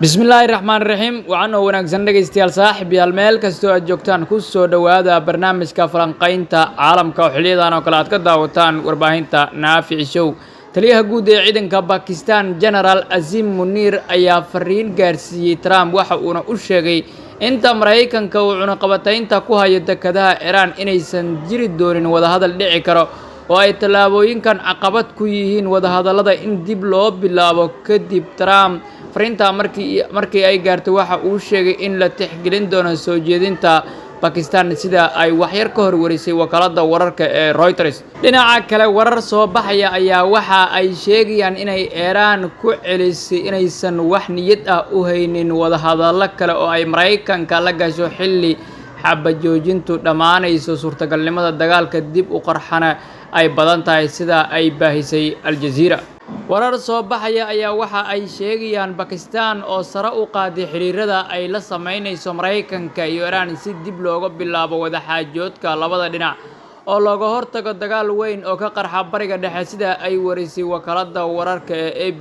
Bismillaahi raxmaan raxiim. Wacan oo wanaagsan, dhegaystayaal, saaxiib yaal, meel kastoo aad joogtaan, ku soo dhowaada barnaamijka falanqaynta caalamka oo xiliyadan oo kale aad ka daawataan warbaahinta Naafici Show. Taliyaha guud ee ciidanka Bakistan, Genaraal Azim Muniir, ayaa fariin gaarsiiyey Trump. Waxa uuna u sheegay inta Maraykanka uu cunaqabataynta ku hayo dekadaha Iiraan inaysan jiri doonin wadahadal dhici karo oo ay tallaabooyinkan caqabad ku yihiin wadahadallada in dib loo bilaabo. Kadib Trump fariintaa markii ay gaartay, waxa uu sheegay in la tixgelin doono soo jeedinta Bakistan, sida ay waxyar ka hor warisay wakaaladda wararka ee Reuters. Dhinaca kale, warar soo baxaya ayaa waxa ay sheegayaan inay Iiraan ku celisay inaysan wax niyad ah u haynin wadahadallo kale oo ay Maraykanka la gasho xilli xabajoojintu dhammaanayso, suurtagalnimada dagaalka dib u qarxana ay badan tahay, sida ay baahisay Aljaziira. Warar soo baxaya ayaa waxa ay sheegayaan Bakistan oo sare u qaaday xiriirada ay la sameynayso Maraykanka iyo Iiraan si dib looga bilaabo wadaxaajoodka labada dhinac oo looga hortago dagaal weyn oo ka qarxa Bariga Dhexe, sida ay warisay wakaaladda wararka ee AP.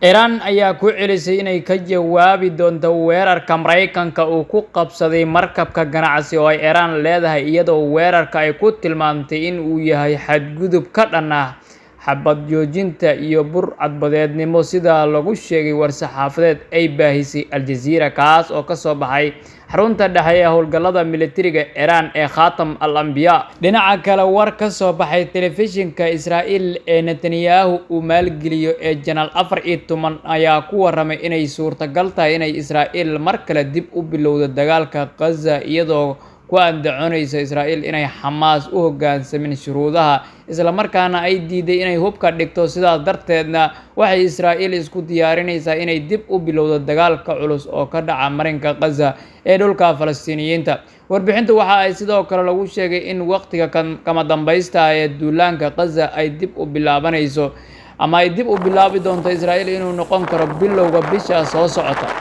Iiraan ayaa ku celisay inay ka jawaabi doonto weerarka Maraykanka uu ku qabsaday markabka ganacsi oo ay Iiraan leedahay, iyadoo weerarka ay ku tilmaamtay in uu yahay xadgudub ka dhan ah xabad joojinta iyo burcadbadeednimo, sida lagu sheegay war-saxaafadeed ay baahisay Aljaziira, kaas oo ka soo baxay xarunta dhexe ee howlgallada militariga Iiraan ee Khatam al Ambiya. Dhinaca kale, war ka soo baxay telefishinka Israa'iil ee Netanyahu uu maalgeliyo ee Channel 14 ayaa ku warramay inay suurtagal tahay inay Israa'iil mar kale dib u bilowdo dagaalka Gaza, iyadoo ku andacoonaysa Israa'iil inay Xamaas u hoggaansamin shuruudaha, islamarkaana ay diiday inay hubka dhigto. Sidaas darteedna waxay Israa'iil isku diyaarinaysaa inay dib u bilowdo dagaalka culus oo ka dhaca marinka Gaza ee dhulka Falastiiniyiinta. Warbixintu waxa ay sidoo kale lagu sheegay in waqtiga kama dambaysta ah ee duulaanka Gaza ay dib u bilaabanayso ama ay dib u bilaabi doonto Israa'iil inuu noqon karo bilowga bisha soo socota.